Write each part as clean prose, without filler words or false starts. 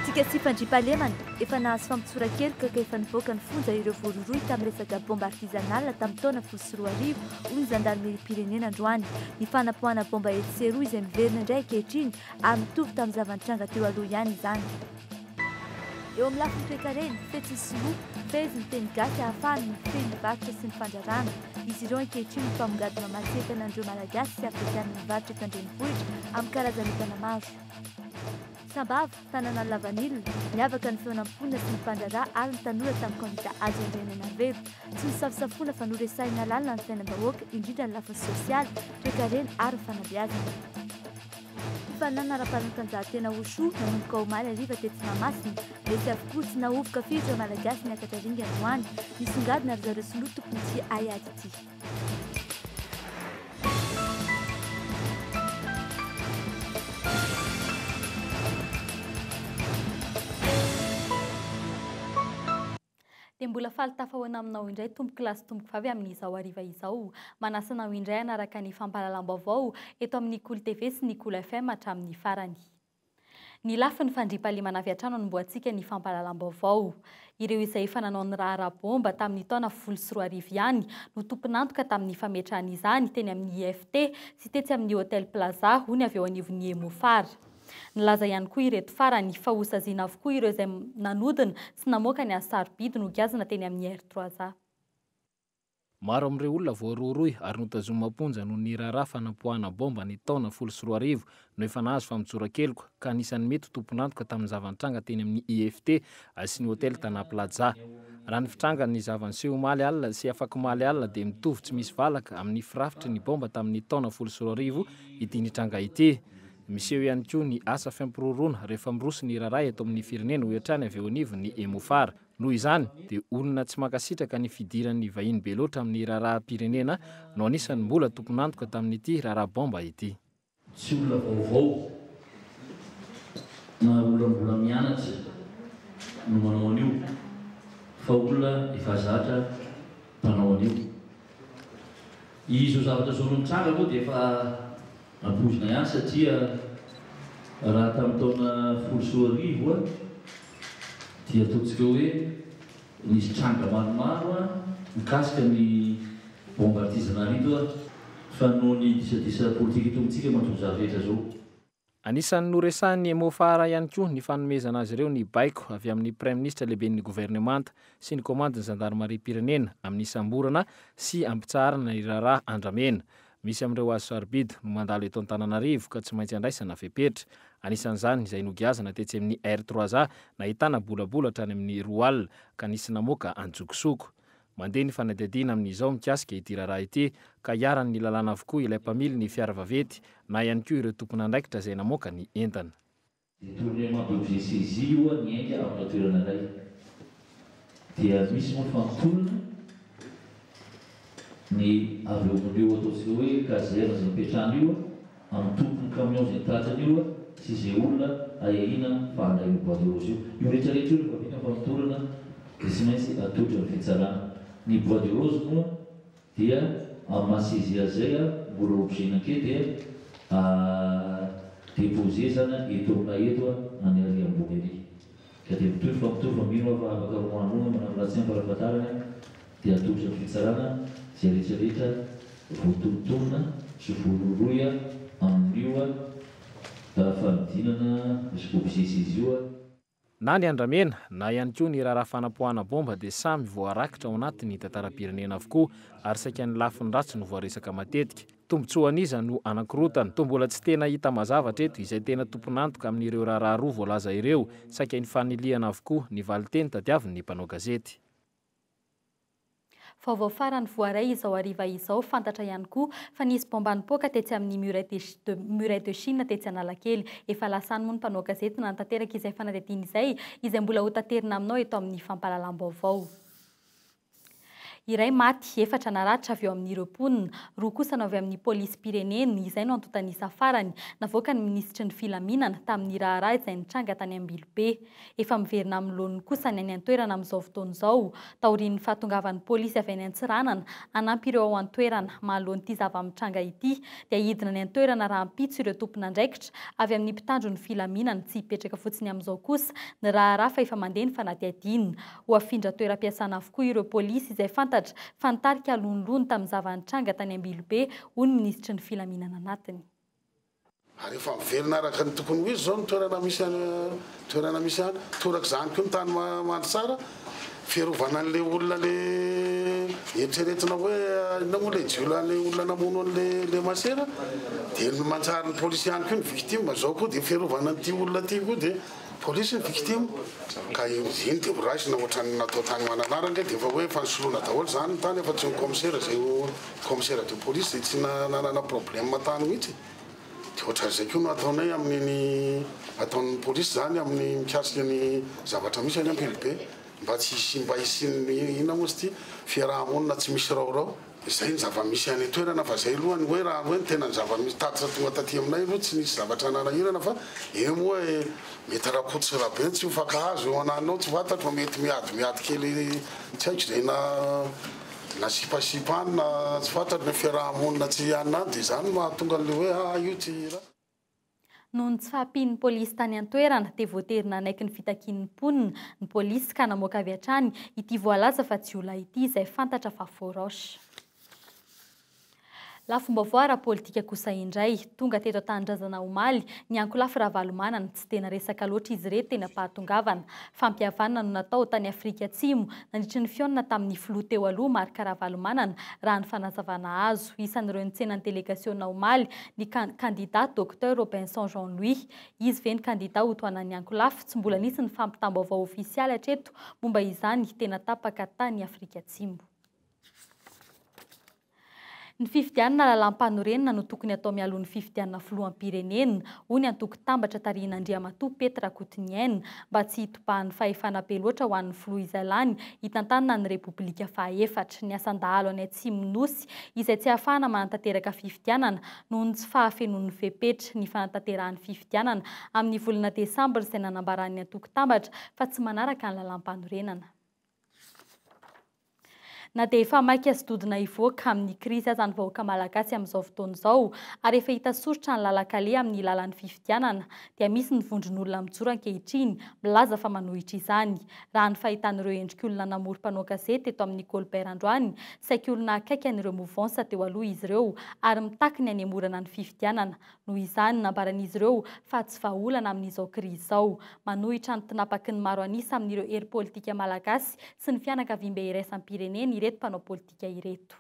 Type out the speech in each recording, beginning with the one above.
Politika sy fandriampahalemana, efa nahazo famotsoran-keloka ka efa nivoaka ny fonja ireo voarohirohy tamin'ny resaka bomba artisanal tamin'ny taona 2010, hoy ny zandarimeriam-pirenena androany. Ny fanapoahana bomba etsy sy eroa izay miverina indray ankehitriny ary mitovy tamin'ny zava-nitranga teo aloha ihany izany. Eo amin'ny lafiny toekarena, fetsy ny sinoa, fehezy ny teny gasy ahafahany mifehy ny varotra sy ny fandrarana. Izy ireo ankehitriny no mpamongady mamatsy entana an'ireo Malagasy sy Afrikanina mivarotra eto an-drenivohitra amin'ny karazan'entana maro. Sambava, tanànan'ny lavanila, niavaka ny feona mponina sy ny mpandraharaha ary ny tanora tamin'ny kandida Hajo Andrianainarivelo. Tsy nosafosafoana fa noresahina lalina ny fiainam-bahoaka, indrindra ny lafiny sosialy, toekarena ary ny fanabeazana. Fifaninanana ara-panatanjahantena Wushu nanomboka omaly hariva tetsy Mahamasina. Resy avokoa, tsy nahovoka firy ireo Malagasy niakatra ringa androany. Nisongadina ry zareo sinoa tompon'ity haiady ity. Dia mbola faly tafahoana aminao indray tompoko lahy sy tompoko vavy amin'izao hariva izao. Manasa anao indray hanaraka ny fampahalalam-baovao eto amin'ny Kolo TV sy ny Kolo FM hatramin'ny farany. Ny lafiny fandriampahalemana avy hatrany hanombohantsika ny fampahalalam-baovao. Ireo izay efa nanao ny raharaha bomba tamin'ny taona 2010 ihany no tompon'antoka tamin'ny fametrahana izany teny amin'ny IFT sy tetsy amin'ny Hotel Plaza, hoy ny avy eo anivon'ny Emofar. Nilaza ihany koa ireto farany fa hosaziana avokoa ireo izay nanodina sy namoaka ny hazo sarobidy nogiazana teny amin'ny Air Trois A. Maro amin'ireo olona voarohirohy ary notazomina am-ponja noho ny raharaha fanapoahana baomba ny taona 2010 no efa nahazo famotsoran-keloka ka anisan'ny mety ho tompon'antoka tamin'ny zava-nitranga teny amin'ny IFT sy ny Hotel Tana Plaza. Raha ny fitrangan'ny zava-niseho omaly alina sy afak'omaly alina dia mitovy tsy misy valaka amin'ny firafitry ny baomba tamin'ny taona 2010 ity nitranga ity. Miseho ihany koa ny asa fiampiroroana rehefa miroso ny raharaha eto amin'ny firenena, hoy hatrany avy eo anivon'ny Emofar. Noho izany, dia olona tsy mankasitraka ny fidiran'ny vahiny be loatra amin'ny raharaham-pirenena no anisan'ny mbola tompon'antoka tamin'ity raharaha baomba ity. Tsy olona vaovao na olona mbola mianatra no manao an'io fa olona efa zatra mpanao an'io. Izao zavatra izao no mitranga moa dia efa Nampoizina ihany satria raha tamin'ny taona 2010 dia ataontsika hoe nisy tranga maromaro mikasika ny bombe artisanale ito fa noho ny disadisa politika eto amintsika mahatonga izany rehetra izao. Anisan'ny noresahin'ny Emofar ihany koa ny fanomezana azy ireo ny baiko avy amin'ny Praiminisitra lehiben'ny governemanta sy ny komandin'ny zandarimariam-pirenena amin'ny hisamborana sy hampitsaharana ny raharaha andramena. Misy amin'ireo hazo sarobidy no mandalo eto Antananarivo ka tsy maintsy andraisana fepetra. Anisan'izany izay nogiazana tetsy amin'ny Air Trois A nahitana bolabola hatrany amin'ny 20 alina ka nisy namoaka an-tsokosoko. Mandeha ny fanadihadiana amin'izao mikasika ity raharaha ity ka iharan'ny lalàna avokoa ilay mpamily ny fiara vaventy na ihany koa ireo tompon'andraikitra izay namoaka ny entana. Détournement d'objet saisi io niainga amina toerana iray. Dia misy moa ny famotorana ny avy eo amin'io ataontsika hoe caserne izay nipetrahana io amin'ny tompon'ny camion izay nitatitra an'io sy izay olona ahiahiana fa handray io bois de rose io. Io rehetra rehetra io rehefa vita ny famotorana dia tsy maintsy atolotra ny fitsarana. Ny bois de rose moa dia amin'ny maha saisie azy izay mbola objet nankeo dia deposer zany eto aminay eto any ary ambony ary. Ka dia mitohy fa mitohy fa mino aho fa afaka roa andro angamba na amin'ny alatsinainy farafahatarany dia atolotra ny fitsarana izay rehetra rehetra voatonontonona sy voarohirohy amin'io fanodinana objet saisie io. Na ny andramena, na ihany koa ny raharaha fanapoahana bomba dia samy voarakitra ao anatin'ny tantaram-pirenena avokoa ary saika ny lafiny ratsy no voaresaka matetika. Tombontsoan'iza no anankorotana? Toa mbola tsy tena hita mazava hatreto izay tena tompon'antoka amin'ireo raharaha roa voalaza ireo, saika nifanilihana avokoa ny valinteny tadiavin'ny mpanao gazety. Vaovao farany voaray izao hariva izao, fantatra ihany koa fa nisy baomba nipoaka tetsy amin'ny Muraille de Chine tetsy Analakely. Efa lasa any moa ny mpanao gazety nanatanteraka izay fanadihadiana izay, izay mbola hotaterina aminao eto amin'ny fampahalalam-baovao. Iray maty, efatra naratra avy eo amin'ireo mponina, roa kosa no avy amin'ny polisim-pirenena, izay no antontan'isa farany navoakan'ny minisitry ny filaminana tamin'ny raharaha izay nitranga tany Ambilobe. Efa miverina amin'ny laoniny kosa ny any an-toerana amin'izao fotoana izao, taorian'ny fahatongavan'ny polisy avy any Antsiranana hanampy ireo ao an-toerana. Manoloana ity zava-mitranga ity dia hidina any an-toerana rahampitso ireo tompon'andraikitra avy amin'ny mpitandro ny filaminana. Tsy hipetraka fotsiny amin'izao kosa ny raharaha fa efa mandeha ny fanadihadiana. Ho afindra toeram-piasana avokoa ireo polisy izay fantatra fa nitarika lonilony tamin'ny zava-nitranga tany Ambilobe, hoy ny minisitry ny filaminana anatiny. Ary efa miverina araka ny tokony ho izy izao ny toerana misy any toerana misy any. Toraka izany koa ny tany Mandritsara, fiarovana an'ilay olona le eritreretina hoe inona moa ilay jiolahy ilay olona namono an'ilay ilay masera dia ny manjary ny polisy ihany koa ny victime. Izao koa dia fiarovana an'ity olona ity koa dia Polisy ny victime ka iny dia ho raisina ohatran'ny natao tany Mananara ange dia efa hoe efa nisoloana daholo izany ny tany afa tsy ny commissaire izay ho commissaire de police izay tsy nanana problème tany mihitsy dia ohatran'izay koa no ataonay amin'iny ataon'ny polisy izany amin'ny mikasika ny zavatra misy any Ambilobe mba tsy hisian'ny mba hisian'ny inona moa izy ity fiaraha-monina tsy misy raorao. Izay ny zava-misy any an-toerana fa izay aloha ny hoe raha hoe ny tena ny zava-misy tatitra tonga taty aminay aloha tsy nisy zavatra nanahirana fa eo moa e mety Rakoto sy Rabe no tsy mifankahazo eo ananona ao tsy fantatro fa mety miady miady kely tsy haiko izay na na sipasipa any na tsy fantatro ny fiaraha-monina tsy anona any dia izany no mahatonga an'ilay hoe aa io tsy raha. Noho ny tsy fahampian'ny polisy tany an-toerana dia voatery nanaiky ny fitakian'ny mponina ny polisy ka namoaka avy hatrany ity voalaza fa jiolahy ity izay fantatra fa faux roche. Lafim-baovao ara-politika kosa indray, tonga teto an-tanindrazana omaly ny ankolafy Ravalomanana, tsy dia naresaka loatra izy ireto teny am-pahatongavana. Fampihavanana no natao tany Afrika Atsimo nandritry ny fihaonana tamin'ny filoha teo aloha Marc Ravalomanana, raha ny fanazavana azo. Isan'ireo nitsena ny delegasiona omaly ny kandida Docteur Robinson Jean Louis. Izy ve ny kandida hotohanan'ny ankolafy? Tsy mbola nisy ny fampitam-baovao ofisialy hatreto momba izany, tena tapaka tany Afrika Atsimo. Ny fifidianana lalàmpanorenana no tokony atao mialoha ny fifidianana filoham-pirenena, hoy ny antoko Tambatra tarihin'Andriamatoa Pety Rakotoniaina, mba tsy hitobahan'ny fahefana be loatra ho an'ny filoha izay lany hitantanana ny Repoblika fahaefatra. Ny asan-dahalo any Atsimon'ny Nosy izay tsy ahafahana manatanteraka fifidianana noho ny tsy fahafenoan'ny fepetra ny fanatanterahany fifidianana amin'ny volana desambra izay nanambaran'ny antoko Tambatra fa tsy manaraka ny lalàmpanorenana. Na dia efa maika sy dodona hivoaka amin'ny krizy aza ny vahoaka malagasy amin'izao fotoana izao ary efa hita soritra ny lalan-kaleha amin'ny lalan'ny fifidianana dia misy ny vondron'olona mijoro ankehitriny milaza fa manohitra izany. Raha ny fahitan'ireo endrik'olona namory mpanao gazety teto amin'ny Colbert androany, saiky olona akaiky an'ireo mouvances teo aloha izy ireo ary mitaky ny hanemorana ny fifidianana. Noho izany, nambaran'izy ireo fa tsy vahaolana amin'izao krizy izao. Manohitra ny tinapaky ny maro an'isa amin'ireo hery politika malagasy sy ny fianakaviambe iraisam-pirenena ireto mpanao politika ireto.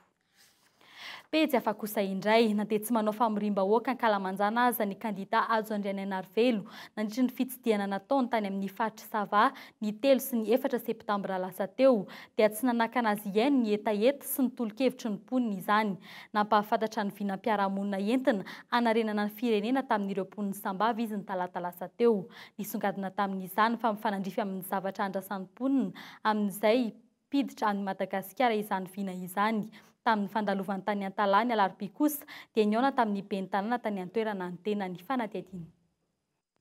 Pejy hafa kosa indray, na dia tsy manao famoriam-bahoaka ankalamanjana aza ny kandida Hajo Andrianainarivelo nandritry ny fitsidihana nataony tany amin'ny faritr'i Sava ny 3 sy ny 4 septambra lasa teo, dia tsy nanakana azy hihaino ny hetaheta sy ny tolo-kevitry ny mponina izany. Nampahafantatra ny vinam-piarahamonina entina hanarenana ny firenena tamin'ireo mponin'i Sambava izy ny talata lasa teo. Nisongadina tamin'izany fa mifanandrify amin'ny zavatra andrasan'ny mponina amin'izay mpiditra an'i Madagasikara izany vina izany. Tamin'ny fandalovany tany Antalaha ny alarobia kosa dia nihaona tamin'ny ben'ny tanàna tany an-toerana ny tenany. Fanadihadiana.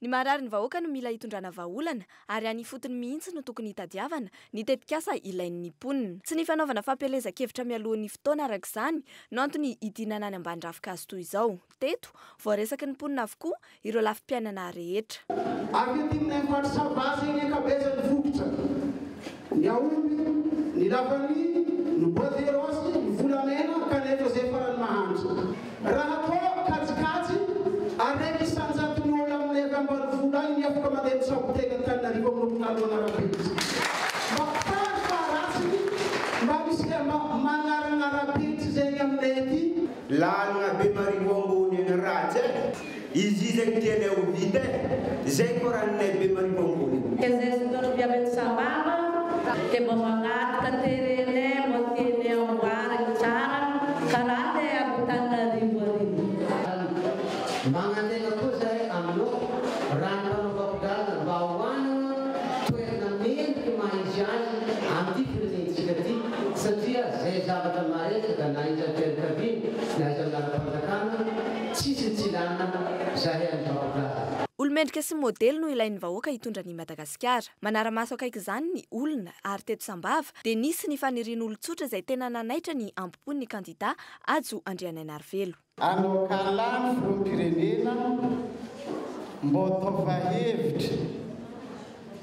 Ny maharary ny vahoaka no mila hitondrana vahaolana ary any ifotony mihitsy no tokony hitadiavana ny tetikasa ilain'ny mponina. Tsy ny fanaovana fampielezan-kevitra mialoha ny fotoana araka izany no antony hidinana any ambany ravinkazo toy izao. Teto, voaresaky ny mponina avokoa ireo lafim-piainana rehetra. Avy aty aminay faritra Sava zegny ankabezan'ny vokatra, ny aomby, ny lavanille, ny bois de rose, ny volamena kanefa zay farany mahantra. Raha atao kajikajy, araiky isan-jaton'ny olona aminay avy ambanivolo agny ny afaka mandeha mitsabo tegna Antananarivo amin'ny hopitaly Manarapetry. Mba fara faharatsiny mba misy le mba manaragnarapetry zegny aminay aty. Lalagna be marivo ambony agny ratsy eh! Izy io zegny tianay ho vita eh! Zay koraninay be marivo ambony. Ke zay sy mitovy amin'ny sambava dia mba mangataka terrain-nay mba tianay amboarigny tsara karaha le Antananarivo ary. Magnantena koa zahay aminao raha ny fanaovam-pigalana mba ho hanana toerana mendrika maha izy azy amin'ity firenentsika ity satria. zay zavatra maresaka na isam-pianakaviana na isam-lalam-panjakana, tsisy tsy ilana zahay any Vatomandry. Olo-mendrika sy modely no ilain'ny vahoaka hitondra an'i Madagasikara. Manara-maso akaiky izany ny olona ary teto Sambava dia nisy ny fanirian'olon-tsotra izay tena nanaitra ny ambopon'ny kandida Hajo Andrianainarivelo. Anao kalany filoham-pirenena mbô ataova hevitra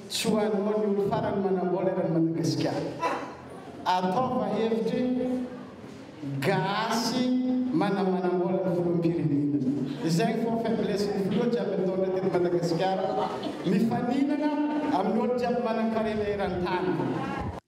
tsy ho anao ny olo farany manambola eran'i Madagasikara. Ataova hevitry gasy manamanambola ny filoham-pirenena. Izay ny fô faiblesse ny filoha jiaby nitondra teto Madagasikara mifaninana amin'ny olo jiaby manankarena eran-tany.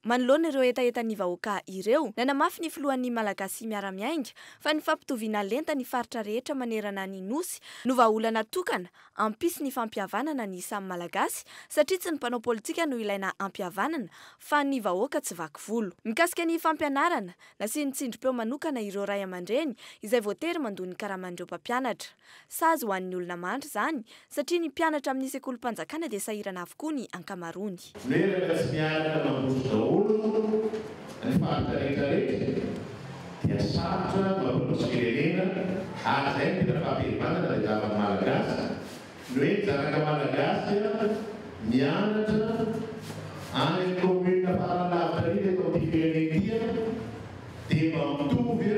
Manoloana ireo hetahetan'ny vahoaka ireo, nanamafy ny filohan'ny Malagasy Miara-Miainga fa ny fampitoviana lenta ny faritra rehetra manerana ny Nosy no vahaolana tokana hampisy ny fampihavanana ny samy Malagasy satria tsy ny mpanao politika no ilaina hampihavanana fa ny vahoaka tsy vaky volo. Mikasika ny fampianarana, nasian'ny tsindrim-peo manokana ireo ray aman-dreny izay voatery mandoa ny karaman'ireo mpampianatra. Sazy ho an'ny olona mandry izany satria ny mpianatra amin'ny sekolim-panjakana dia sahirana avokoa ny ankamaroany. Miaraka tsy miaraka mandroso daholo ny faritra rehetra rehetra dia sarotra ny mampandroso firenena ary izay no tena fahaperimbanana dia zavan'ny Malagasy ny hoe ny zanaka Malagasy mianatra any amin'ny commune farany lavitra indrindra eto amin'ity firenena ity dia mba mitovy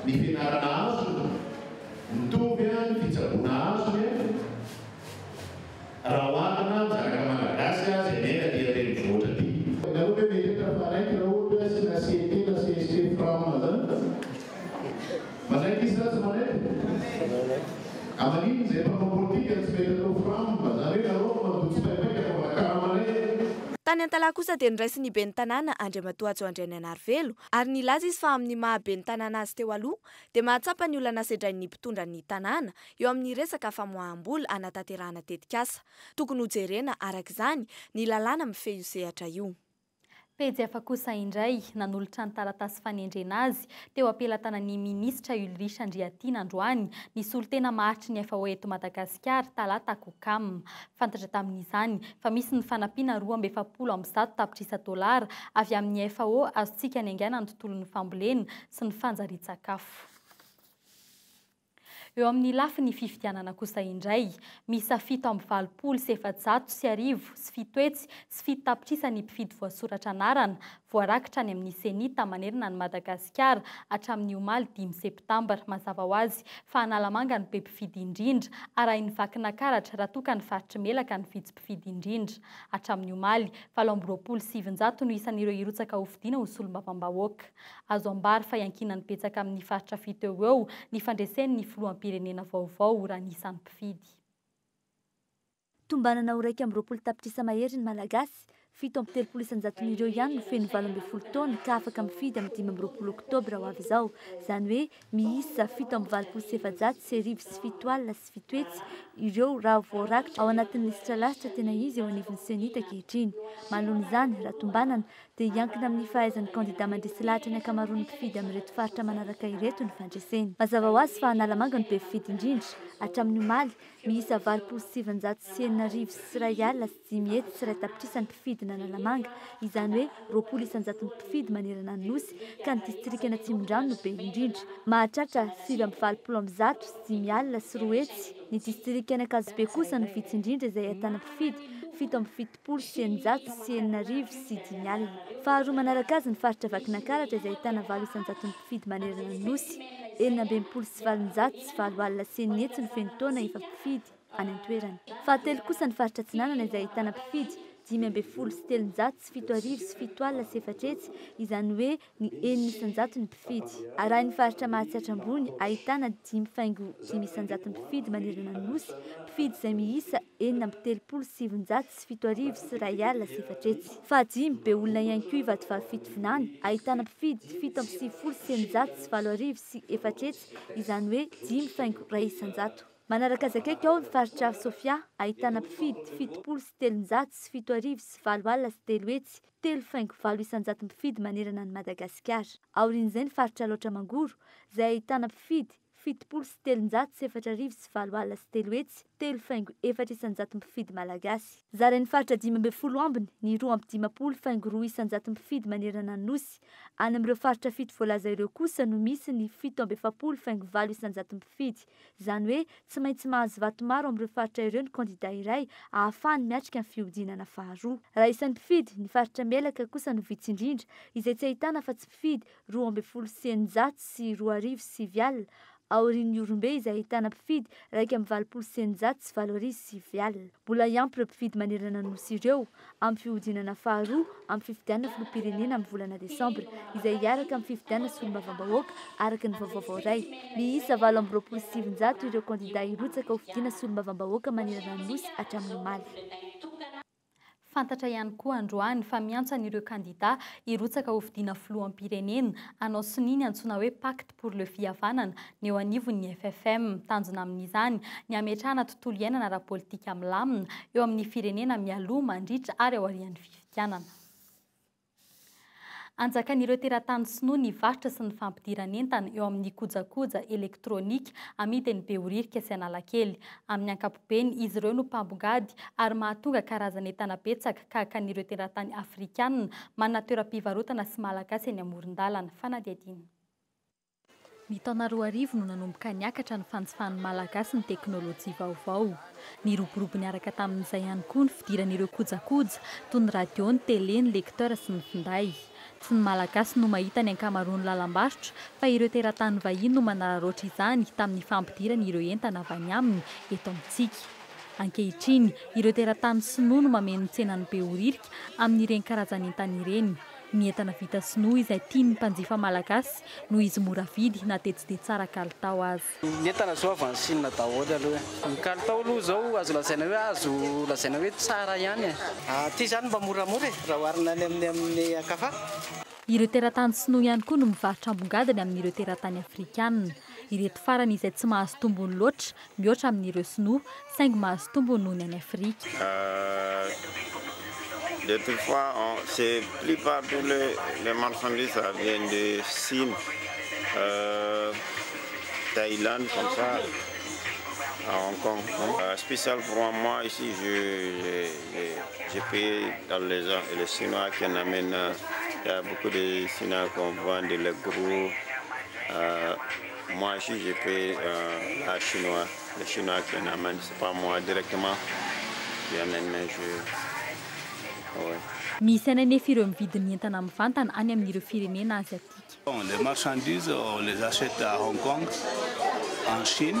ny fianarana azony, mitovy ny fitsaboana azony. Raha oharina amin'ny zanaka Malagasy izay miaina aty an-drenivohitra aty. Nareo ve mieritreritra fa hanaiky raha ohatra hoe asiana CT na CST Fram zany? Manaiky izy sa tsy manaiky? A maninona izay mpanao politika no tsy mety atao Fram? Zany hoe nareo mandoa tsipaipaika fa mba karamanay e! Tany Antalaha kosa dia noraisin'ny ben'ny tanàna Andriamatoa Hajo Andrianainarivelo ary nilaza izy fa amin'ny maha ben'ny tanàna azy teo aloha dia mahatsapa ny olana sedrain'ny mpitondra ny tanàna eo amin'ny resaka famoaham-bola hanatanterahana tetikasa. Tokony hojerena, araka izany, ny lalàna mifehy io sehatra io. Pejy hafa kosa indray, nanolotra ny taratasy fanendrena azy teo am-pelatanan'ny minisitra Ulrich Andriatiana androany ny solontena maharitry ny FAO eto Madagasikara, Talata Kokam. Fantatra tamin'izany fa misy ny fanampiana 142 tapitrisa dolara avy amin'ny FAO azontsika niaingàna ny tontolon'ny fambolena sy ny fanjarian-tsakafo. Eo amin'ny lafiny fifidianana kosa indray, miisa 1487,707 tapitrisa ny mpifidy voasoratra anarana, voarakitra any amin'ny Ceni manerana an'i Madagasikara hatramin'ny omaly 5 septambra. Mazava ho azy fa Analamanga no be mpifidy indrindra, arahin'ny Vakinankaratra raha toa ka ny faritr'i Melaka no vitsy mpifidy indrindra. Hatramin'ny omaly, 928 no isan'ireo hirotsaka hofidiana ho solombavambahoaka. Azo ambara fa iankinan'ny betsaka amin'ny faritra fito eo ho eo ny fandresen'ny filoham-pirenena vaovao raha ny isan'ny mpifidy. Tombanana ho 21 tapitrisa mahery ny Malagasy, 37 isan-jaton'ireo ihany no feno 18 taona ka afaka mifidy amin'ny 25 oktobra ho avy izao. Izany hoe miisa 788,707 ireo raha voarakitra ao anatin'ny lisitra lasitra tena izy eo anivon'ny Ceni-T ankehitriny. Manoloana izany, raha tombanana, dia hiankina amin'ny fahaizan'ny kandida mandresy lahatra ny ankamaroan'ny mpifidy amin'ireto faritra manaraka ireto ny fandreseny. Mazava ho azy fa Analamanga no be mpifidy indrindra. Hatramin'ny omaly, miisa 580,601 tapitrisa ny mpifidin'Analamanga, izany hoe 20 isan-jaton'ny mpifidy manerana ny Nosy, ka ny distrikan'Atsimondrano no be indrindra. Mahatratra 289,200. Ny distrikan'Ankazobe kosa no vitsy indrindra izay ahitana mpifidy 677,605. Faharoa manaraka azy ny faritra Vakinankaratra izay ahitana 8 isan-jaton'ny mpifidy manerana ny Nosy. 866,860 no feno taona efa mpifidy any an-toerana. Fahatelo kosa ny faritra Atsinanana izay ahitana mpifidy 315,707,400, izany hoe ny 6 isan-jaton'ny mpifidy. Arahin'ny faritra Mahatsiatra Ambony ahitana 5,5 isan-jaton'ny mpifidy manerana ny Nosy, mpifidy izay miisa 336,701 400. Fahadimy, be olona ihany koa i Vatovavy Fitovinany, ahitana mpifidy 697,804, izany hoe 5,1 isan-jato. Manaraka azy akaiky ao ny faritra Sofia, ahitana mpifidy 370,708,300, 3,8 isan-jato mpifidy manerana an'i Madagasikara. Aorian'izay ny faritra Alaotra Mangoro, izay ahitana mpifidy 370 40 3,4 isanjato mpifidy malagasy. Zarain'ny faritra 15 ambiny ny 52,2 isanjato mpifidy manerana ny Nosy. Any amin'ireo faritra fito voalaza ireo kosa no misy ny 47,8 isanjato mpifidy. Izany hoe tsy maintsy mahazo vato maro amin'ireo faritra ireo ny kandida iray ahafahany miatrika ny fihodinana faharoa. Raha isan'ny mpifidy, ny faritra Melaka kosa no vitsy indrindra, izay tsy ahitana fa tsy mpifidy 612 902 900, aorian'ny Ihorombe izay ahitana mpifidy 681 809 900. Mbola hiampy ireo mpifidy manerana ny Nosy ireo amin'ny fihodinana faharoa amin'ny fifidianana filoham-pirenena amin'ny volana desambra, izay hiaraka amin'ny fifidianana solombavambahoaka araka ny vaovao voaray. Miisa 928 ireo kandida hirotsaka ho fidiana solombavambahoaka manerana ny Nosy hatramin'ny omaly. Fantatra ihany koa androany fa miantso an'ireo kandida hirotsaka ho fidiana filoham-pirenena hanao sonia ny antsoina hoe Pacte pour le fihavanana ny eo anivon'ny FFM. Tanjona amin'izany ny hametrahana tontolo iainana ara-politika milamina eo amin'ny firenena mialoha, mandritra ary aorian'ny fifidianana. Anjakan'ireo teratany sinoa ny varotra sy ny fampidiran'entana eo amin'ny kojakoja elektronika amidy eny Behoririka sy Analakely. Amin'ny ankapobeny, izy ireo no mpambongady ary mahatonga karazan'entana betsaka kakan'ireo teratany afrikanina manana toeram-pivarotana sy malagasy eny amoron-dalana. Fanadihadiana. Ny taona 2000 no nanomboka niakatra ny fanjifan'ny malagasy ny teknôlôjia vaovao. Niroborobo niaraka tamin'izay ihany koa ny fidiran'ireo kojakoja toy ny radio, ny télé, ny lecteur sy ny finday. Tsy ny malagasy no mahita ny ankamaroan'ny lalam-barotra fa ireo teratany vahiny no manararaotra izany tamin'ny fampidirana ireo entana avy any aminy eto amintsika. Ankehitriny, ireo teratany sinoa no mameno ny tsenan'ny Behoririka amin'ireny karazan'entana ireny. Ny entana vita sinoa izay tian'ny mpanjifa malagasy noho izy mora vidy na dia tsy dia tsara kalitao aza. Ny entana zao avy any Chine daholo aloha e. Ny kalitao aloha zao azo lazaina hoe azo lazaina hoe tsara ihany e. Aty zany mba moramora e raha oharina any amin'ny ankafa. Ireo teratany sinoa ihany koa no mivarotra ambongadiny amin'ireo teratany afrikanina. Ireto farany izay tsy mahazo tombony loatra mihoatra amin'ireo sinoa saingy mahazo tombony noho ny any Afrika. De toutefois, c'est plupart tous les marchandises, ça vient de Chine, Thaïlande, comme ça, à Hong Kong. Spécial pour moi, ici, je paye dans les Chinois qui en amènent. Il y a beaucoup de Chinois qu'on vend de les gros. Moi ici, je paye la Chinois, les Chinois qui en amènent. C'est pas moi directement qui amène, mais je. Ouais. Misy ihany anefa ireo mividy ny entana mivantana any amin'ireo firenena aziatika. Bon, les marchandises, on les achète à Hong Kong, en Chine,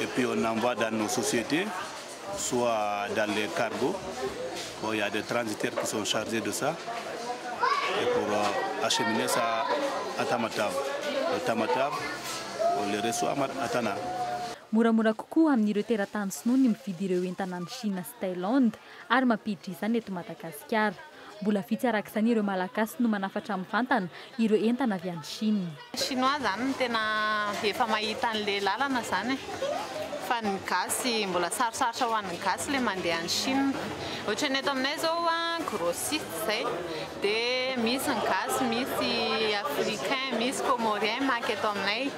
et puis on envoie dans nos sociétés, soit dans les cargos. Bon, il y a des transitaires qui sont chargés de ça, et pour acheminer ça à Tamatave. À Tamatave, on les reçoit à Tana. Moramora kokoa amin'ireo teratany sinoa ny mividy ireo entana any Chine sy Thaïlande ary mampiditra izany eto Madagasikara. Mbola vitsy araka izany ireo malagasy no manafatra mivantana ireo entana avy any Chine. Chinois zany no tena efa mahita an'le lalana zany e. Fa ny gasy mbola sarosarotra ho an'ny gasy le mandeha any Chine. Ohatra ny eto aminay zao a grossiste zay dia misy ny gasy, misy africain, misy comorien maka eto aminay.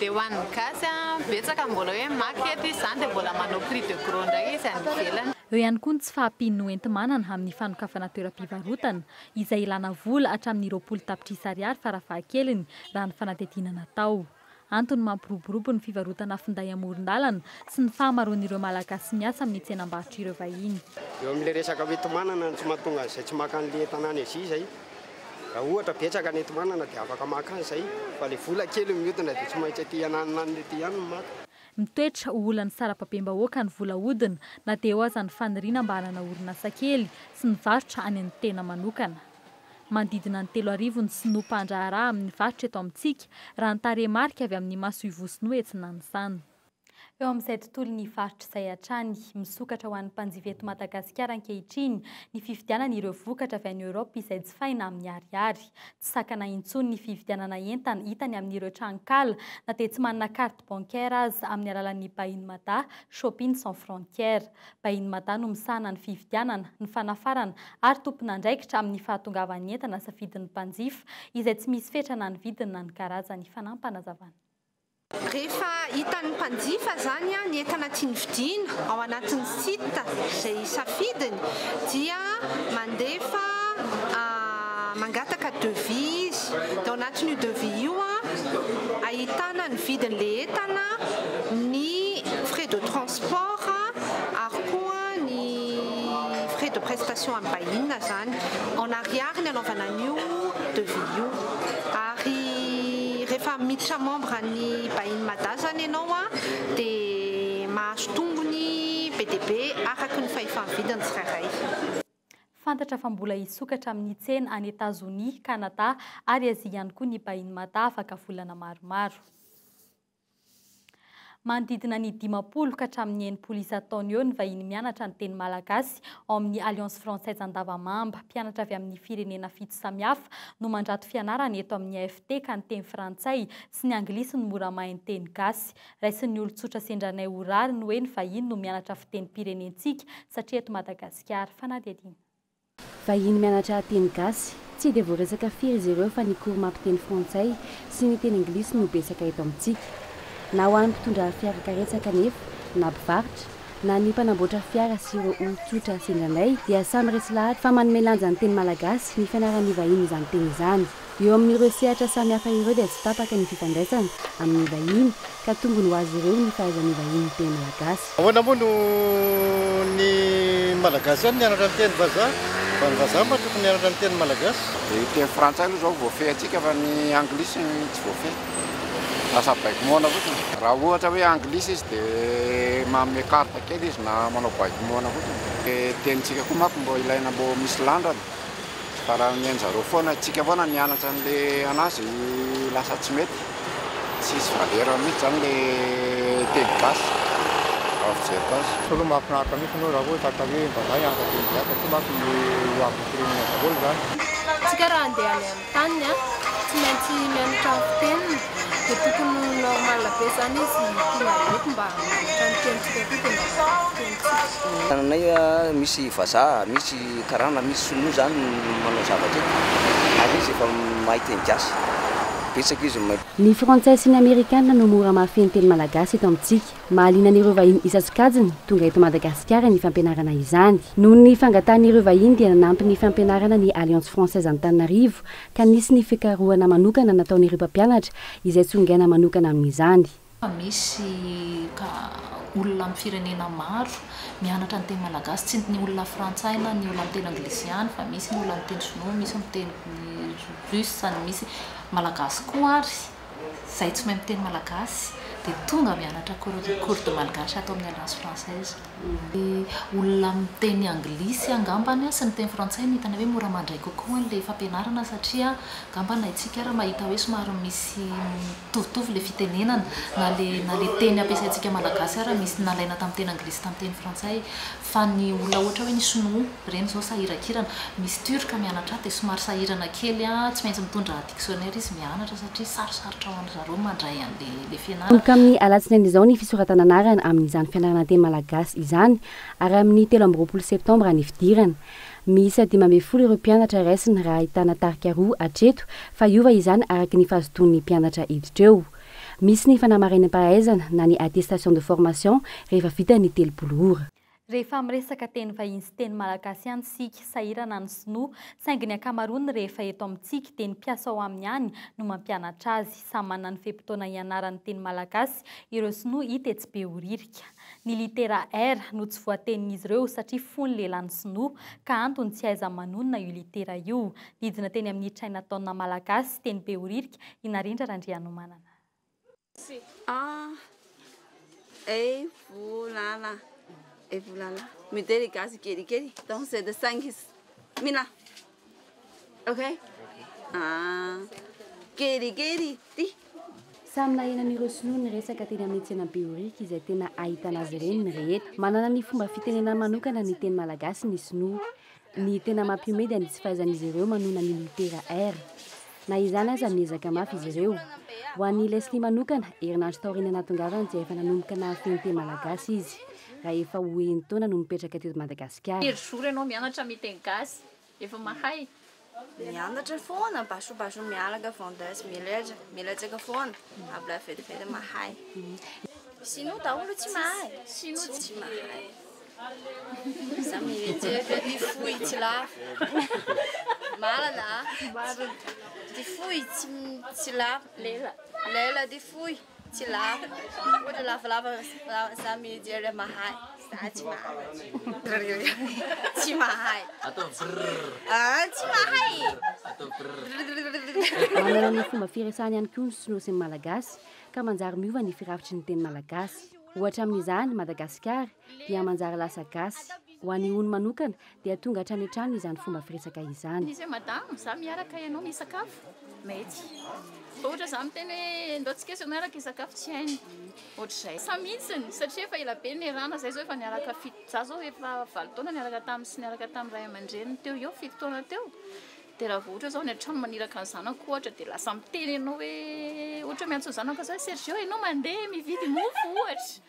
Dia ho an'ny gasy a betsaka mbola hoe maka eto izy zany dia mbola manao prix de gros indray izy any ivelany. Eo ihany koa ny tsy fahampian'ny hoenti-manana amin'ny fanokafana toeram-pivarotana izay ilana vola hatramin'ny 20 tapitrisa ariary farafahakeliny raha ny fanadihadiana natao. Antony mampiroborobo ny fivarotana finday amoron-dalana sy ny fahamaroan'ireo malagasy miasa amin'ny tsenam-barotra ireo vahiny. Eo amin'ilay resaka hoenti-manana no tsy mahatonga an'izay tsy maka an'ilay entana any Azia izay. Raha ohatra betsaka ny enti-manana dia afaka maka azy izay, fa ilay vola kely mihodina dia tsy maintsy aty ananina aty ihany no maka. Mitoetra ho olan'ny sarambabem-bahoaka ny vola hodina na dia eo aza ny faniriana mba hanana orinasa kely sy ny varotra any amin'ny tena manokana. Manodidina ny 3000 ny sinoa mpandraharaha amin'ny varotra eto amintsika raha ny tarehimarika avy amin'ny masoivoho sinoa etsy Nanisana. Eo amin'izay tontolo ny varotra izay hatrany, misokatra ho an'ny mpanjifa eto Madagasikara ankehitriny ny fividianana ireo vokatra avy any Eoropa izay jifaina amin'ny ariary. Tsy sakana intsony ny fividianana entana hitany amin'ireo tranonkala na dia tsy manana carte bancaire aza amin'ny alalan'ny Buy in Mada Shopping sans frontières. Buy in Mada no misahana ny fividianana, ny fanafarana ary tompon'andraikitra amin'ny fahatongavan'ny entana safidin'ny mpanjifa izay tsy misy fetra na ny vidiny na ny karazany. Fanampanazavana. Rehefa hitan'ny mpanjifa izany ny entana tiany vidiana ao anatin'ny site izay safidiny dia mandefa mangataka devis izy. Dia ao anatin'io devis io ahitana ny vidin'ilay entana, ny frais de transport ary koa ny frais de prestation amin'ny bail-in izany. En ariary ny anaovana an'io devis io. Ary rehefa miditra membre an'ny Bain Mada zany ianao dia mahazo tombony be dia be araka ny fahefa-mividin'ny tsirairay. Fantatra fa mbola hisokatra amin'ny tsena any Etazonia, Kanada ary Azia ihany koa ny Bain Mada afaka volana maromaro. Manodidina ny 50 ka hatramin'ny 60 isan-taona eo ny vahiny mianatra ny teny malagasy ao amin'ny Alliance Française Andavamamba. Mpianatra avy amin'ny firenena fito samihafa no mandrato fianarana eto amin'ny AFT ka ny teny frantsay sy ny anglisy no mora mahay ny teny gasy. Raisin'ny olon-tsotra sendranay ho rariny hoe ny vahiny no mianatra fitenim-pirenentsika satria eto Madagasikara. Fanadihadiana. Vahiny mianatra teny gasy. Tsy dia voaresaka firy izy ireo fa ny cours mampiteny frantsay sy ny teny anglisy no betsaka eto amintsika. Na ho an'ny mpitondra fiara karetsaka anefa, na mpivarotra, na ny mpanamboatra fiara sy ireo olon-tsotra sendra anay dia samy resy lahatra fa manome lanja ny teny malagasy ny fianaran'ny vahiny izany teny izany. Eo amin'ireo sehatra samihafa ireo dia tsy tapaka ny fifandraisana amin'ny vahiny ka tombony ho azy ireo ny fahaizan'ny vahiny ny teny malagasy. Ahoana moa no ny Malagasy ihany nianatra ny teny vazaha fa ny vazaha mba tokony hianatra ny teny malagasy. Ny teny frantsay aloha izao voafehy antsika fa ny anglisy tsy voafehy. Lasa baiko moana fotsiny. Raha ohatra hoe anglisy izy dia manome carte kely izy na manao baiko moana fotsiny. Ny tenintsika koa manko mba ilaina mba misy lanjany. Fa raha ny anjareo foana, tsika foana nianatra an'le anazy lasa tsy mety, tsisy valeur mihitsy zany le teny gasy raha fijeriko azy. Sao aloha mahafinaritra mihitsy aloha raha ohatra ka hoe mba za hianatra teny gasy satria manko ny ho avin'ny firenena daholo zany. Tsika raha andeha any amin'ny taniny a, tsy maintsy mianatra ny fiteniny, dia tokony ho normal be zany izy tonga eto mba mianatra ny tenintsika koa dia mba mahay fitenintsika. Tananay misy vazaha, misy karana, misy sinoa zany manao zavatra eto ary izy efa mahay teny gasy. Betsaka izy no mahay. Ny frantsay sy ny amerikana no mora mahafehy ny teny malagasy eto amintsika. Mahaliana an'ireo vahiny isan-tsokajiny tonga eto Madagasikara ny fampianarana izany. Noho ny fangatahan'ireo vahiny dia nanampy ny fampianarana ny Alliance Française Antananarivo ka nisy ny fikarohana manokana nataon'ireo mpampianatra izay tsongaina manokana amin'izany. Fa misy ka olona amin'ny firenena maro mianatra ny teny malagasy, tsy ny olona frantsay na ny olona miteny anglisy ihany fa misy ny olona miteny sinoa, misy miteny russe, misy malagasy koa ary izay tsy mahay miteny malagasy dia tonga mianatra cours de malgache ato amin'ny alliance française. Ny olona miteny anglisy angambany sy miteny frantsay no hitana hoe mora mandray kokoa an'ilay fampianarana satria angamba na isika ary mahita hoe somary misy mitovitovy ilay fitenenana na ilay na ilay teny ampiasaintsika malagasy ary misy nalaina tamin'ny teny anglisy tamin'ny teny frantsay fa ny olona ohatra hoe ny sinoa ireny izao sahirakirana misy turc mianatra ato dia somary sahirana kely tsy maintsy mitondra dictionnaire izy mianatra satria sarosarotra ho an-dry zareo mandray an'ilay fianarana. Manomboka amin'ny alatsinainy izao ny fisoratana anarana amin'izany fianarana teny malagasy izany ary amin'ny 23 septambra ny fidirana. Miisa 15 ireo mpianatra raisina raha ahitana tarika roa hatreto fa hiova izany araka ny fahazotoan'ny mpianatra hiditra eo. Misy ny fanamarinam-pahaizana na ny attestation de formation rehefa vita ny 30 ora. Rehefa miresaka teny vahiny sy teny malagasy ihany isika, sahirana ny sinoa, saingy ny ankamaroany rehefa eto amintsika dia ny mpiasa ao aminy ihany no mampianatra azy. Samy manana ny fe-potoana hianarany teny malagasy ireo sinoa hita etsy Behoririka. Ny litera R no tsy voatenin'izy ireo satria fony lehilahy ny sinoa ka antony tsy ahaizany manonona io litera io. Nidina teny amin'ny Chinatown malagasy teny Behoririka i Narindra Randrianomanana. A E volana E volana Miteny gasy kelikely donc c'est de 5 mina ok ah kelikely ty. Samy nahenan'ireo sinoa ny resaka teny amin'ny tsena Behoririka izay tena ahitana azy ireny ny rehetra. Manana ny fomba fitenenany manokana ny teny malagasy ny sinoa. Ny tena mampihomehy dia ny tsy fahaizan'izy ireo manona ny litera R. Na izany aza miezaka mafy izy ireo. Ho an'i Leslie manokana, herinandro taorian'ny nahatongavany dia efa nanomboka nahafehy ny teny malagasy izy, raha efa ho enin-taona no nipetraka teto Madagasikara. Firy jours ianao mianatra miteny gasy? Efa mahay? Mianatra foana, basobaso miaraka vendeuse, miletra, milatsaka foana, mbola vetivety mahay. Sinoa daholo tsy mahay. Sinoa tsy mahay. Za mieritreritra ty fohy tsy lafo. Marina a? Marina. Ty fohy tsy tsy lafo. Lela. Lela ty fohy tsy lafo. Ohatra lavalava za mieritreritra mahay. Za tsy mahay. Tsy mahay. Atao brrr. Ah, tsy mahay. Atao brrr. Manana ny fomba firesahany ihany koa ny sinoa sy ny malagasy ka manjary miova ny firafitry ny teny malagasy. Ohatra amin'izany, Madagasikara dia manjary lasa gasy. Ho an'i Ony manokana dia tonga hatrany an-trano izany fomba firesaka izany. Izy hoe madame, za miaraka ianao misakafo, mety. Fa ohatra za miteny hoe ndao tsika zao miaraka hisakafo tsy hainy. Ohatr'izay. Samy mihitsiny satria efa ela be niarahana, zay zao efa niaraka fito, za zao efa 8 taona niaraka taminy sy niaraka tamin'ny ray aman-dreniny teo eo, 7 taona teo. Dia raha vao ohatra zao any an-trano maniraka ny zanako ohatra dia lasa miteny ianao hoe ohatra hoe miantso ny zanako zao hoe Sergio ianao mandeha mividy mofo ohatra.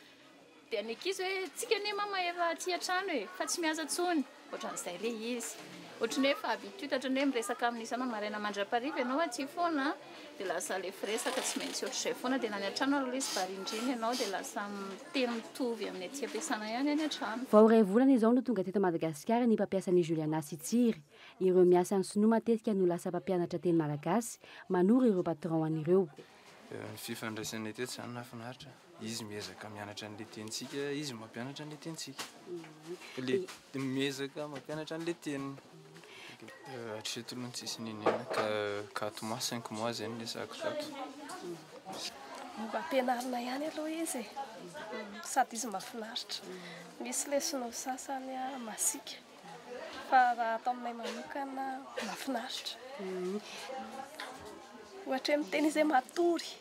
Dia ny ankizy hoe tsika anie mama efa aty an-trano e, fa tsy miasa intsony. Ohatran'izay ilay izy. Ohatran'ny hoe efa habitude, ohatran'ny hoe miresaka amin'ny sama maraina mandra-pariva ianao aty foana, dia lasa ilay firesaka tsy maintsy ohatr'izay foana. Dia na any an-trano ary ilay izy varindrina ianao dia lasa miteny mitovy amin'ny aty am-piasana ihany any an-trano. Vao iray volana izao no tonga teto Madagasikara ny mpampiasa an'i Juliana sy Tsiry. Ireo miasa any sinoa matetika no lasa mpampianatra teny malagasy, manoro ireo patron an'ireo. Ny fifandraisanay teto izany nahafinaritra. Izy miezaka mianatra an'ilay tenintsika, izy mampianatra an'ilay tenintsika. Ilay miezaka mampianatra an'ilay teniny. Hatreto aloha tsisy nenena ka 4 mois, 5 mois izay no niasako tato. Mba ampianarina ihany aloha izy e. Sady izy mahafinaritra. Misy lesona sasany masiaka. Fa raha ato aminay manokana mahafinaritra. Ohatra hoe miteny izy hoe matory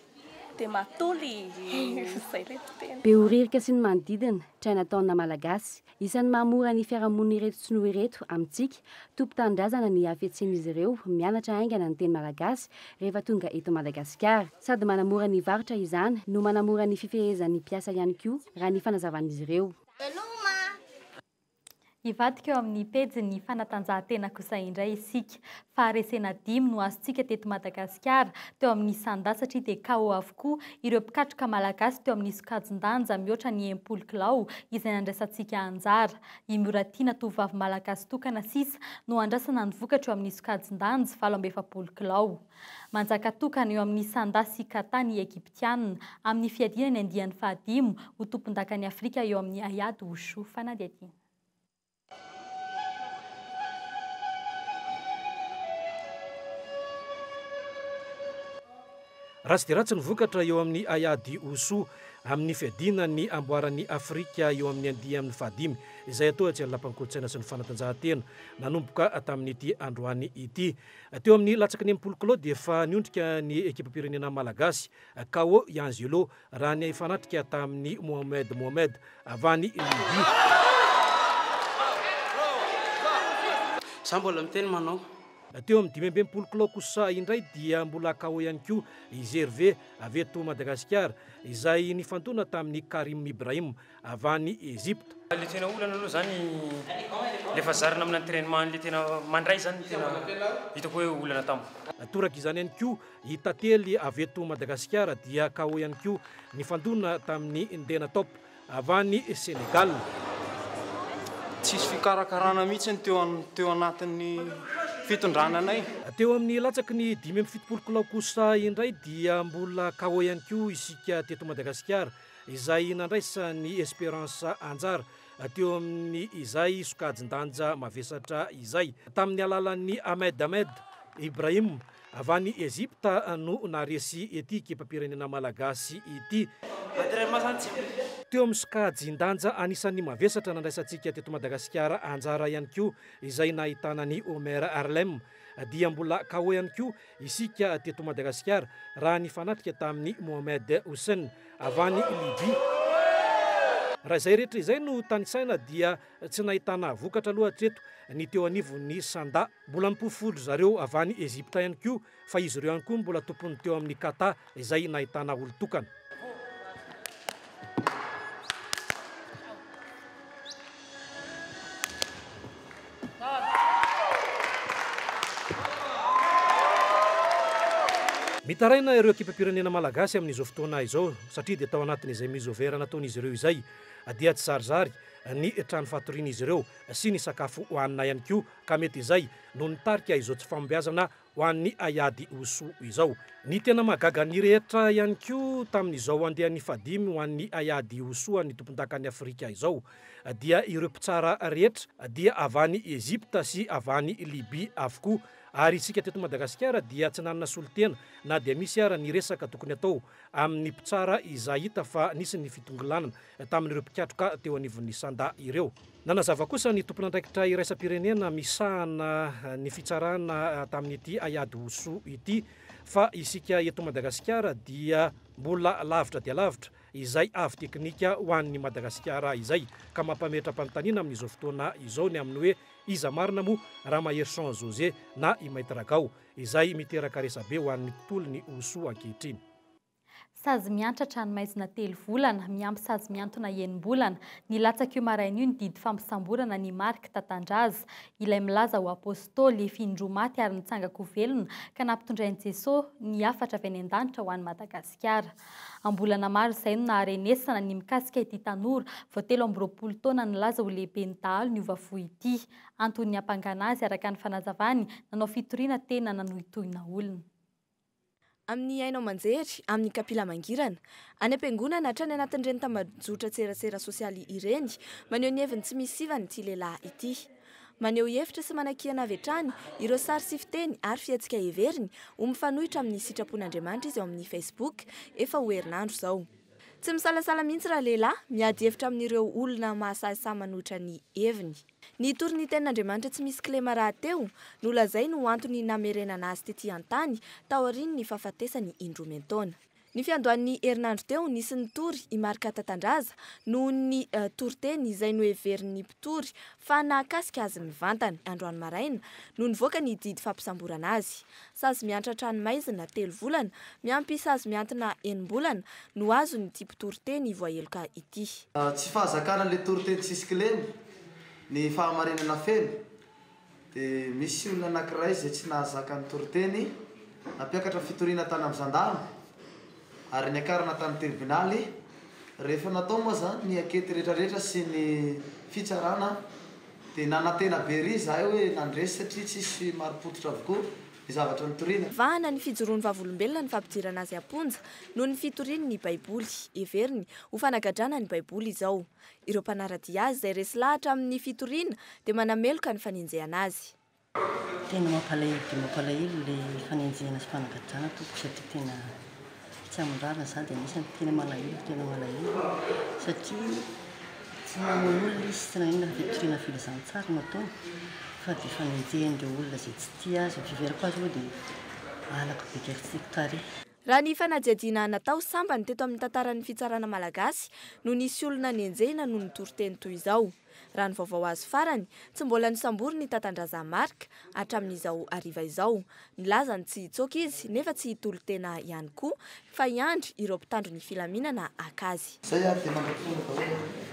dia matoly. Izay ilay fiteny. Behoririka sy ny manodidina, Chinatown Malagasy. Isan'ny mahamora ny fiarahamonin'ireto sinoa ireto amintsika, tompon-tanindrazana ny hafetsen'izy ireo mianatra haingana ny teny malagasy rehefa tonga eto Madagasikara. Sady manamora ny varotra izany no manamora ny fifehezan'ny mpiasa ihany koa raha ny fanazavan'izy ireo. Veloma! Hivadika eo amin'ny pejin'ny fanatanjahantena kosa indray isika. Faharesena dimy no azontsika teto Madagasikara teo amin'ny sanda satria dia KO avokoa ireo mpikatroka malagasy teo amin'ny sokajin-danja mihoatra ny 60 kilao izay nandraisantsika anjara. I Mioratiana tovovavy malagasy tokana sisa no andrasana ny vokatra eo amin'ny sokajin-danja 48 kilao. Manjaka tokana eo amin'ny sanda sy kata ny Egyptiana amin'ny fiadiana ny andiany fahadimy ho tompondakan'i Afrika eo amin'ny haiady wushu. Fanadihadiana. Ratsy dia ratsy ny vokatra eo amin'ny haiady wushu amin'ny fiadiana ny amboaran'i Afrika eo amin'ny andiany fahadimy izay atao etsy amin'ny Lapan'ny Kolontsaina sy ny Fanatanjahantena nanomboka tamin'ity androany ity. Teo amin'ny latsaky ny 60 kilao dia efa niondrika ny ekipam-pirenena malagasy, KO i Angelo, raha nifanatrika tamin'i Mohamed Mohamed avy any Libye. Za mbola miteny manao. Teo amin'ny 65 kilao kosa indray dia mbola KO ihany koa i Gervais avy eto Madagasikara, izay nifandona tamin'i Karim Ibrahim avy any Egypte. Le tena olana aloha zany le fahazarana amin'ny entrainement le tena mandray zany no tena hitako hoe olana tamiko. Toraka izany ihany koa i Tantely avy eto Madagasikara dia KO ihany koa nifandona tamin'i Ndena Top avy any Sénégal. Tsisy fikarakarana mihitsy ny teo teo anatin'ny fitondrana anay. Teo amin'ny latsaky ny 75 kilao kosa indray dia mbola KO ihany koa isika teto Madagasikara izay nandraisan'ny Esperance anjara teo amin'ny izay sokajin-danja mavesatra izay. Tamin'ny alalan'i Ahmed Ahmed Ibrahim avy any Egypta no naharesy ity ekipam-pirenena malagasy ity. Teo amin'ny sokajin-danja anisan'ny mavesatra nandraisantsika teto Madagasikara anjara ihany koa izay nahitana an'i Omer Harlem dia mbola KO ihany koa isika teto Madagasikara raha nifanatrika tamin'i Mohamed Hussein avy any Libye. Raha izay rehetra izay no tanisaina dia tsy nahitana vokatra aloha hatreto ny teo anivon'ny Sanda. Mbola mipofo-dry zareo avy any Egypta ihany koa fa izy ireo ihany koa mbola tompon'ny teo amin'ny Kata izay nahitana olon-tokana. Mitaraina ireo ekipam-pirenena malagasy amin'izao fotoana izao satria dia tao anatin'izay mise au vert nataon'izy ireo izay dia tsy zarizary ny trano fatorian'izy ireo sy ny sakafo hohanina ihany koa ka mety izay no nitarika izao tsy fahombiazana ho an'ny haiady Wushu izao. Ny tena mahagaga ny rehetra ihany koa tamin'izao andiany fahadimy ho an'ny haiady Wushu an'ny tompondakan'i Afrika izao dia ireo mpitsara rehetra dia avy any Egypta sy avy any Libya avokoa ary isika teto Madagasikara dia tsy nanana solontena na dia misy ara ny resaka tokony atao amin'ny mpitsara izay hita fa nisy ny fitongilanana tamin'ireo mpikatroka teo anivon'ny Sanda ireo. Nanazava kosa ny tompon'andraikitra iraisam-pirenena misahana ny fitsarana tamin'ity haiady Wushu ity fa isika eto Madagasikara dia mbola lavitra dia lavitra izay avo teknika ho an'ny Madagasikara izay ka mampametra-panontaniana amin'izao fotoana izao ny amin'ny hoe iza marina moa Ramaherison José na i Maître Gao izay miteraka resabe ho an'ny tontolon'ny Wushu ankehitriny. Sazy miantra tranomaizina telo volana, miampy sazy mihantona enim-bolana. Nilatsaka io maraina io ny didy fampisamborana an'i Marc Tatandraza, ilay milaza ho Apostoly, efa indroa maty ary nitsanga-ko velona, ka nampitondrain'i Jesoa ny hafatra avy any an-danitra ho an'i Madagasikara. Am-bolana maro izay no naharenesana ny mikasika ity tanora vao 23 taona nilaza ho lehiben'ny dahalo niova fo ity. Antony niampangana azy, araka ny fanazavany, nanao fitoriana tena nanohitohina olona. Amin'ny haino aman-jery, amin'ny kapila mangirana, any am-piangonana, hatrany anatin'ireny tambajotran-tserasera sosialy ireny, maneho ny heviny tsy misy sivana ity lehilahy ity. Maneho hevitra sy manakiana avy hatrany ireo sary sy fiteny ary fihetsika heveriny ho mifanohitra amin'ny sitrapon'Andriamanitra izy ao amin'ny Facebook efa ho herinandro izao. Tsy misalasala mihitsy ralehilahy miady hevitra amin'ireo olona mahasahisahy manohitra ny heviny. Ny hitory ny tenin'Andriamanitra tsy misy kilema rahateo no lazainy ho antony namerenana azy tety an-tany taorian'ny fahafatesany indroa miantaona. Ny fiandohan'ny herinandro teo, nisy nitory i Marc Tatandraza noho ny toriteny izay noheverin'ny mpitory fa nahakasika azy mivantana. Androany maraina no nivoaka ny didy fampisamborana azy. Sazy miantra an-tranomaizina telo volana, miampy sazy mihantona enim-bolana no azon'ity mpitoriteny voaheloka ity. Tsy fahazakana le toriteny tsisy kilema, ny fahamarinana feno, de misy olona anakiray zay tsy nahazaka ny toriteny, nampiakatra fitoriana tany amin'ny zandarma ary niakarana tany tribonaly, rehefa natao moa zany ny ankety retraretra sy ny fitsarana Dia nanantena be ery izahay hoe nandresy satria tsisy marim-pototra avokoa ny zavatra nitoriana. Vahana ny fijoroan'ny vavolombelona ny fampidirana azy am-ponja noho ny fitoriany ny Baiboly. Heveriny ho fanagadrana ny Baiboly izao. Ireo mpanara-dia azy izay resy lahatra amin'ny fitoriana dia manameloka ny fanenjehana azy. Tena mampalahelo dia mampalahelo ilay fanenjehana sy fanagadrana tompoko satria tena tsy amin-drariny izany dia anisany tena malahelo tena malahelo satria tsy namono olona izy tsy naninona fa fitoriana filazantsara no ataony fa dia fanenjehan'ireo olona izay tsy tia azy, ny fiheverako azy aloha dia halako be kely tsy tiako tarehy. Raha ny fanadihadiana natao, sambany teto amin'ny tantaran'ny fitsarana malagasy no nisy olona nenjehina noho ny toriteny toy izao. Raha ny vaovao azo farany, tsy mbola nosamborina i Tatandraza Marc hatramin'izao hariva izao. Nilaza ny tsy hitsoaka izy nefa tsy hitolo-tena ihany koa fa hiandry ireo mpitandro ny filaminana haka azy. Zay ary dia mandra-potoana daholo e.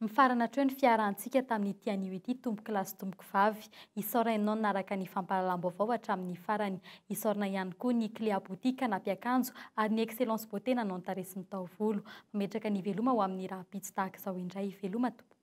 Mifarana hatreo ny fiarahantsika tamin'ity anio ity tompoko lahy sy tompoko vavy. Isaorana ianao nanaraka ny fampahalalam-baovao hatramin'ny farany. Isaorana ihany koa ny Cléa Boutique nampiakanjo ary ny Excellence Beauté nanao ny tarehy sy ny taovolo. Mametraka ny veloma ho amin'ny rahampitso tahaka izao indray. Veloma tompoko.